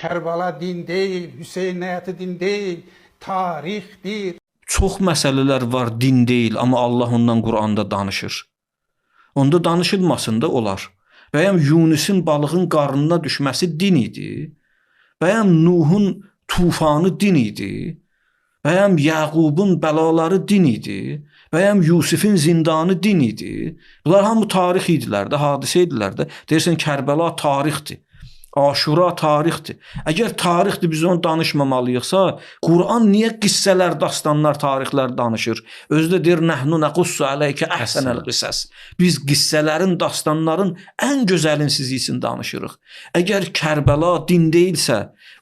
Kərbəla din deyil, Hüseyn həyatı din deyil, tarixdir. Çox məsələlər var, din deyil, amma Allah ondan Quranda danışır. Onda danışılmasın da olar. Bəyəm Yunisin balığın qarnına düşməsi din idi. Bəyəm Nuhun tufanı din idi. Bəyəm Yaqubun bəlaları din idi. Bəyəm Yusifin zindanı din idi. Bunlar hamı tarix idilər də, hadisə idilər də. Deyirsən Kərbəla tarixdir. Aşura tarixdir. Əgər tarixdir, biz onu danışmamalıyıqsa, Quran niyə qissələr, dastanlar, tarixlər danışır? Özü də deyir nəhnu nəqussu aleykə əhsənəl qisas. Biz qissələrin, dastanların ən gözəlini sizi üçün danışırıq. Əgər Kərbəla din deyilsə,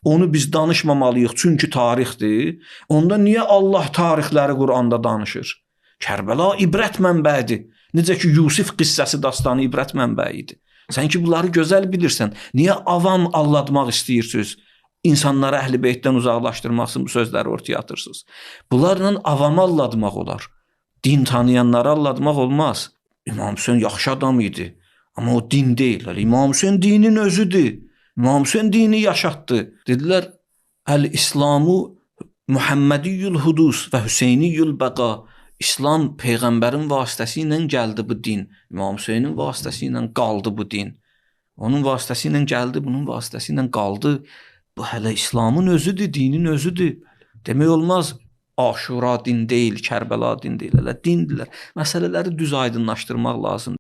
onu biz danışmamalıyıq, çünki tarixdir. Onda niyə Allah tarixləri Quranda danışır? Kərbəla ibrət mənbəyidir. Necə ki Yusif qissəsi dastanı ibrət mənbəyi idi. Sən ki bunları gözəl bilirsən. Niyə avam aldatmaq istəyirsiniz? İnsanları Əhl-i Beytdən uzaqlaşdırmaq üçün bu sözləri ortaya atırsınız. Bunlarla avamı aldatmaq olar. Din tanıyanları aldatmaq olmaz. İmam Hüseyn yaxşı adam idi. Amma o din deyil. Hələ İmam Hüseyn dinin özüdür. İmam Hüseyn dini yaşatdı. Dedilər Əl-İslamu Muhammediyyül hudus və Hüseyniyyül bəqa. İslam peyğəmbərin vasitəsi ilə gəldi bu din. İmam Hüseynin vasitəsi ilə qaldı bu din. Onun vasitəsi ilə gəldi, bunun vasitəsi ilə qaldı. Bu hələ İslamın özüdür, dinin özüdür. Demək olmaz Aşura din deyil, Kərbəla din deyil, hələ dindirlər. Məsələləri düz aydınlaşdırmaq lazımdır.